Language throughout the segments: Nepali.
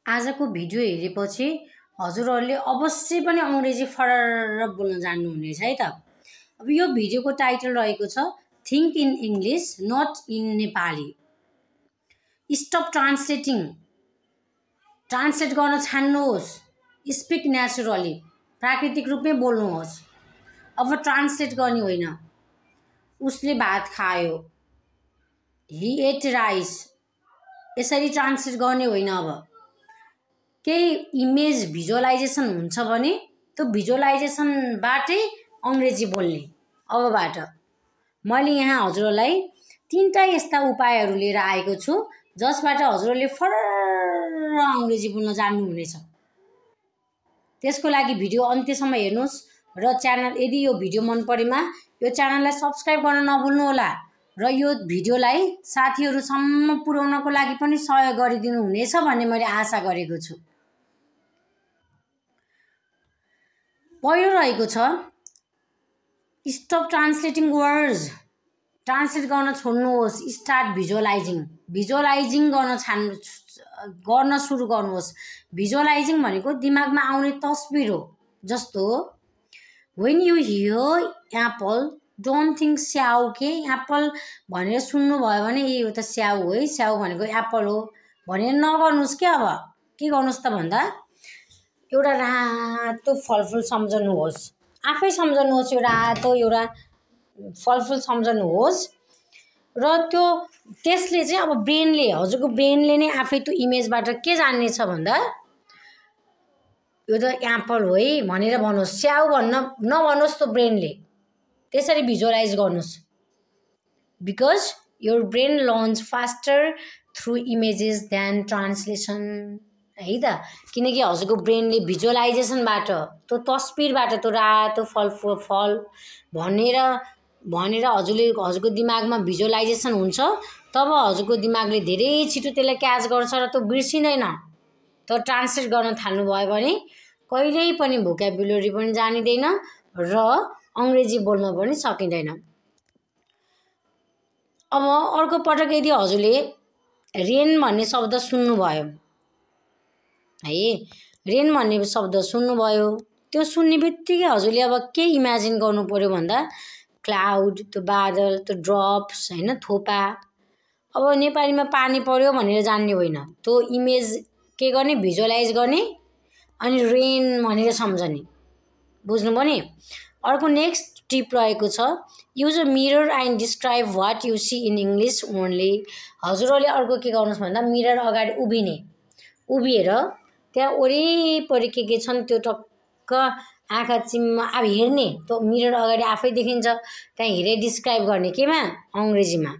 आजको भिडियो हेरेपछि हजुरहरूले अवश्य पनि अंग्रेजी फरर बोल्न जान्नुहुनेछ है त। अब यो भिडियोको टाइटल रहेको छ think in English not in Nepali. Stop translating, translate गर्न छान्नुहोस्। स्पिक नेचुरली, प्राकृतिक रूपमै बोल्नुहोस्। अब ट्रान्सलेट गर्ने होइन। उसले भात खायो, ही एट राइस, यसरी ट्रान्सलेट गर्ने होइन। अब केही इमेज भिजुअलाइजेसन हुन्छ भने त्यो भिजुअलाइजेसनबाटै अंग्रेजी बोल्ने। अबबाट मैले यहाँ हजुरहरूलाई 3टा यस्ता उपायहरू लिएर आएको छु जसबाट हजुरहरूले फरर अंग्रेजी बोल्न जान्नुहुनेछ। त्यसको लागि भिडियो अन्त्यसम्म हेर्नुहोस् र च्यानल यदि यो भिडियो मन परेमा यो च्यानललाई सब्स्क्राइब गर्न नभुल्नु होला र यो भिडियोलाई साथीहरुसम्म पुर्याउनको लागि पनि सहयोग गरिदिनु हुनेछ भन्ने मैले आशा गरेको छु। पहिलो रहेको छ स्टप ट्रान्सलेटिङ वर्ड्स। ट्रान्सलेट गर्न छोड्नुहोस्। स्टार्ट भिजुअलाइजिङ। भिजुअलाइजिङ गर्न सुरु गर्नुहोस्। भिजुअलाइजिङ भनेको दिमागमा आउने तस्बिर हो। जस्तो when you hear apple don't think स्याउ के एप्पल भनेर सुन्नु भयो भने यो त स्याउ हो है, स्याउ भनेको एप्पल हो भनेर नगर्नुस् के। अब के गर्नुस् त भन्दा एउटा रातो फलफुल सम्झनुहोस्। आफै सम्झनुहोस्, एउटा रातो एउटा फलफुल सम्झनुहोस् र त्यसले चाहिँ अब ब्रेनले, हजुरको ब्रेनले नै आफै त्यो इमेजबाट के जान्ने छ भन्दा यो त एप्पल हो है भनेर भन्नुहोस्। स्याउ नभन्नुहोस् त ब्रेनले। त्यसरी भिजुअलाइज गर्नुहोस्। Because your brain learns faster through images than translation है त। किनकि हजुरको ब्रेनले भिजुअलाइजेसनबाट, त्यो तस्बिरबाट त्यो रातो फल भनेर हजुरको दिमागमा भिजुअलाइजेसन हुन्छ। तब हजुरको दिमागले धेरै छिटो त्यसलाई क्याच गर्छ र त्यो बिर्सिँदैन। त ट्रान्सलेट गर्न थाल्नु भयो भने कहिल्यै पनि भोक्याबुलरी पनि जानिदैन र अंग्रेजी बोल्न पनि सकिँदैन। अब अर्को पटक यदि हजुरले रेन भन्ने शब्द सुन्नुभयो है, रेन भन्ने शब्द सुन्नुभयो, त्यो सुन्ने बित्तिकै हजुरले अब के इमेजिन गर्नु पर्यो भन्दा क्लाउड, त्यो बादल, त्यो ड्रप्स हैन, थोपा। अब नेपालीमा पानी पर्यो भनेर जान्ने होइन, त्यो इमेज के गर्ने, भिजुअलाइज गर्ने अनि रेन भनेर सम्झने। बुझ्नुभयो नि। अर्को नेक्स्ट टिप रहेको छ use a mirror and describe what you see in English only. हजुरहरूले अर्को के गर्नुहोस् भन्दा मिरर अगाडि उभिएर त्यहाँ वरिपरि के छन् त्यो टक्क आँखा अब हेर्ने। त्यो मिरर अगाडि आफै देखिन्छ, त्यहाँ हेरेर डिस्क्राइब गर्ने केमा, अंग्रेजीमा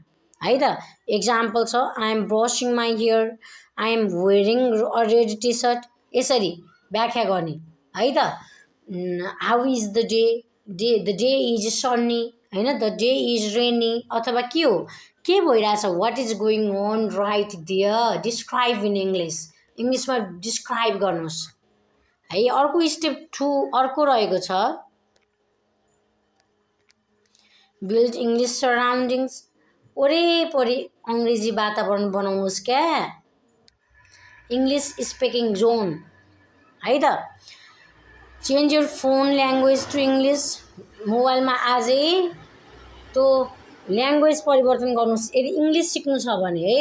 है त। एक्जाम्पल छ I am brushing my hair, I am wearing a red T shirt, यसरी व्याख्या गर्ने है त। How is the day, the day is sunny हैन, द डे इज रेनी, अथवा के हो, के भइरहेछ, what is going on right there, describe in इङ्ग्लिसमा डिस्क्राइब गर्नुहोस् है। अर्को स्टेप 2 अर्को रहेको छ बिल्ड इङ्ग्लिस सराउन्डिङ्स। वरिपरि अंग्रेजी वातावरण बनाउनुहोस् क्या, इङ्ग्लिस स्पिकिङ जोन है त। Change your phone language to English. मोबाइलमा आजै त्यो ल्याङ्ग्वेज परिवर्तन गर्नुहोस्। यदि इङ्ग्लिस सिक्नु छ भने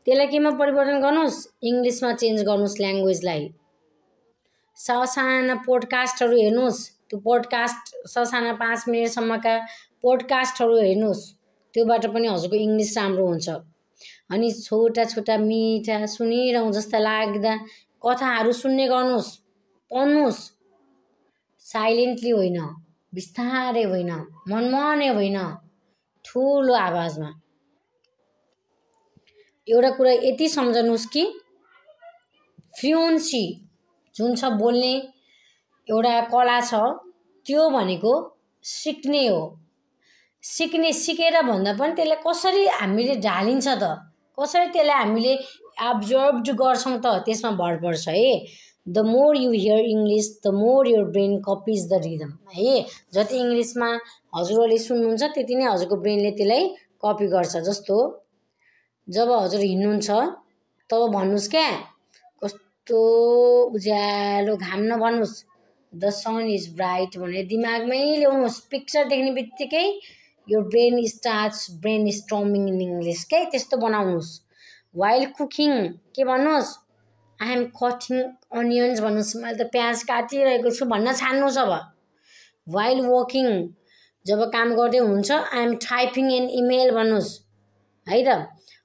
त्यसलाई केमा परिवर्तन गर्नुहोस्, इङ्ग्लिसमा चेन्ज गर्नुहोस् ल्याङ्ग्वेजलाई। ससाना पोडकास्टहरू हेर्नुहोस्। त्यो पोडकास्ट ससाना 5 मिनटसम्मका पोडकास्टहरू हेर्नुहोस्। त्योबाट पनि हजुरको इङ्ग्लिस राम्रो हुन्छ। अनि छोटा छोटा मिठा सुनिरहँ जस्ता लाग्दा कथाहरू सुन्ने गर्नुहोस्, पढ्नुहोस्। साइलेन्टली होइन, बिस्तारै होइन, मनमनै होइन, ठुलो आवाजमा। एउटा कुरा यति सम्झनुहोस् कि फ्लुएन्सी जुन छ बोल्ने एउटा कला छ, त्यो भनेको सिक्ने हो। सिकेर भन्दा पनि त्यसलाई कसरी हामीले ढालिन्छ त, कसरी त्यसलाई हामीले एब्जर्ब्ड गर्छौँ त, त्यसमा भर पर्छ है। The more you hear English the more your brain copies the rhythm है। जति इङ्ग्लिसमा हजुरहरूले सुन्नुहुन्छ त्यति नै हजुरको ब्रेनले त्यसलाई कपी गर्छ। जस्तो जब हजुर हिँड्नुहुन्छ तब भन्नुहोस् क्या, कस्तो उज्यालो घाम नभन्नुहोस्, द सन इज ब्राइट भनेर दिमागमै ल्याउनुहोस्। पिक्चर देख्ने बित्तिकै यो brain starts brain storming in English क्या, त्यस्तो बनाउनुहोस्। वाइल कुकिङ के भन्नुहोस्, आई एम कटिङ अनियन्स भन्नुहोस्, मैले त प्याज काटिरहेको छु भन्न छान्नुहोस्। अब वाइल वर्किङ जब काम गर्दै हुनुहुन्छ, I am typing an email भन्नुहोस् है त।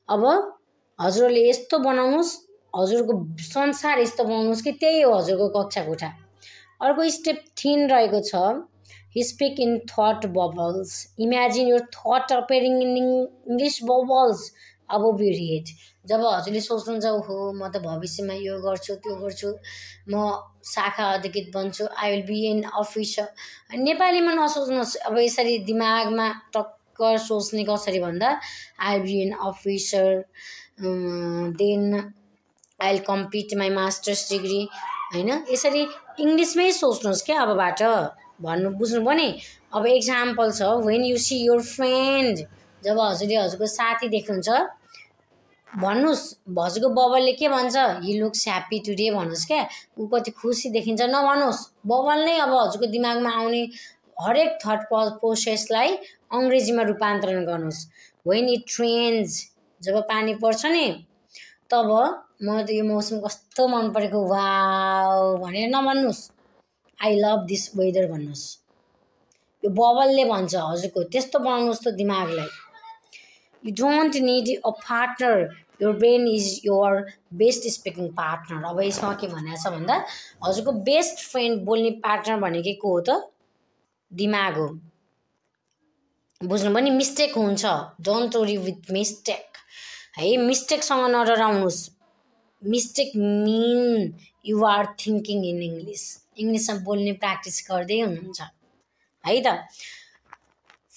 अब हजुरहरूले यस्तो बनाउनुहोस्, हजुरको संसार यस्तो बनाउनुहोस् कि त्यही हो हजुरको कक्षा कोठा। अर्को स्टेप 3 रहेको छ, speak in thought bubbles. Imagine your thought appearing in English bubbles above your head. जब हजुरले सोच्नुहुन्छ ओहो म त भविष्यमा यो गर्छु त्यो गर्छु, म शाखा अधिकृत बन्छु, I will be an officer, नेपालीमा नसोच्नुहोस्। अब यसरी दिमागमा टक्क सोच्ने कसरी भन्दा I will be an officer, then I will complete my master's degree होइन, यसरी इङ्ग्लिसमै सोच्नुहोस् क्या अबबाट भन्नु, बुझ्नुभयो नि। अब एक्जाम्पल छ, when you see your friend, जब हजुरले हजुरको साथी देख्नुहुन्छ भन्नुहोस्, हजुरको बबलले के भन्छ, हि लुक्स ह्याप्पी टुडे भन्नुहोस् क्या, ऊ कति खुसी देखिन्छ नभन्नुहोस्। बबल नै अब हजुरको दिमागमा आउने हरेक थट प्रोसेसलाई अङ्ग्रेजीमा रूपान्तरण गर्नुहोस्। वेन इट रेन्स, जब पानी पर्छ नि तब म त यो मौसम कस्तो मन परेको वाउ भनेर नभन्नुहोस्, आई लभ दिस वेदर भन्नुहोस्। यो बबलले भन्छ हजुरको, त्यस्तो बनाउनुहोस् त दिमागलाई। You don't need a partner, your brain is your best speaking partner. अब यसमा के भनेको छ भन्दा हजुरको बेस्ट फ्रेन्ड बोल्ने पार्टनर भनेको को हो त, दिमाग हो। बुझ्नुभयो नि, मिस्टेक हुन्छ, डोन्ट वरी विथ मिस्टेक है, मिस्टेकसँग नडराउनुहोस्। Mistake mean you are thinking in English, इङ्ग्लिसमा बोल्ने प्र्याक्टिस गर्दै हुनुहुन्छ है त।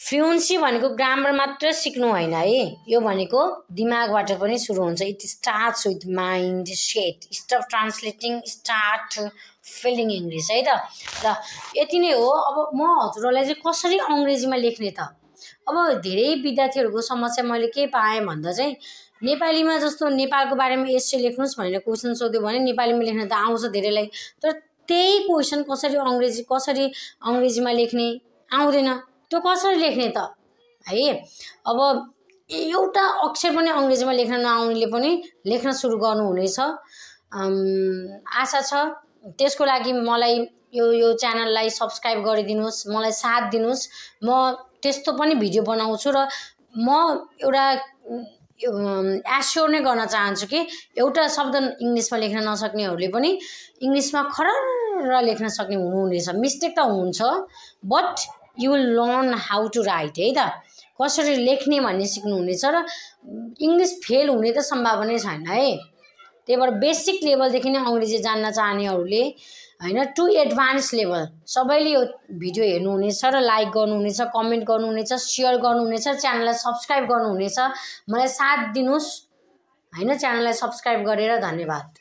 फ्लुएन्सी भनेको ग्रामर मात्र सिक्नु होइन है, यो भनेको दिमागबाट पनि सुरु हुन्छ। It starts with mind set, stop translating, start feeling English है त। ल यति नै हो। अब म हजुरहरूलाई चाहिँ कसरी अङ्ग्रेजीमा लेख्ने त। अब धेरै विद्यार्थीहरूको समस्या मैले के पाएँ भन्दा चाहिँ नेपालीमा जस्तो नेपालको बारेमा एस्से लेख्नुहोस् भनेर क्वेसन सोध्यो भने नेपालीमा लेख्न त आउँछ धेरैलाई, तर त्यही क्वेसन कसरी अङ्ग्रेजीमा लेख्ने आउँदैन, त्यो कसरी लेख्ने त है। अब एउटा अक्षर पनि अङ्ग्रेजीमा लेख्न नआउनेले पनि लेख्न सुरु गर्नुहुनेछ आशा छ। त्यसको लागि मलाई यो च्यानललाई सब्सक्राइब गरिदिनुहोस्, मलाई साथ दिनुहोस्। म त्यस्तो पनि भिडियो बनाउँछु र म एउटा एस्योर नै गर्न चाहन्छु कि एउटा शब्द इङ्ग्लिसमा लेख्न नसक्नेहरूले पनि इङ्ग्लिसमा खरर लेख्न सक्ने हुनुहुनेछ। मिस्टेक त हुन्छ but you will learn how to write है त, कसरी लेख्ने भन्ने सिक्नुहुनेछ र इङ्ग्लिस फेल हुने त सम्भावना छैन है। त्यही भएर बेसिक लेभलदेखि नै अङ्ग्रेजी जान्न चाहनेहरूले होइन टु एडभान्स लेभल सबैले यो भिडियो हेर्नुहुनेछ र लाइक गर्नुहुनेछ, कमेन्ट गर्नुहुनेछ, सेयर गर्नुहुनेछ, च्यानललाई सब्सक्राइब गर्नुहुनेछ। मलाई साथ दिनुहोस् होइन च्यानललाई सब्सक्राइब गरेर। धन्यवाद।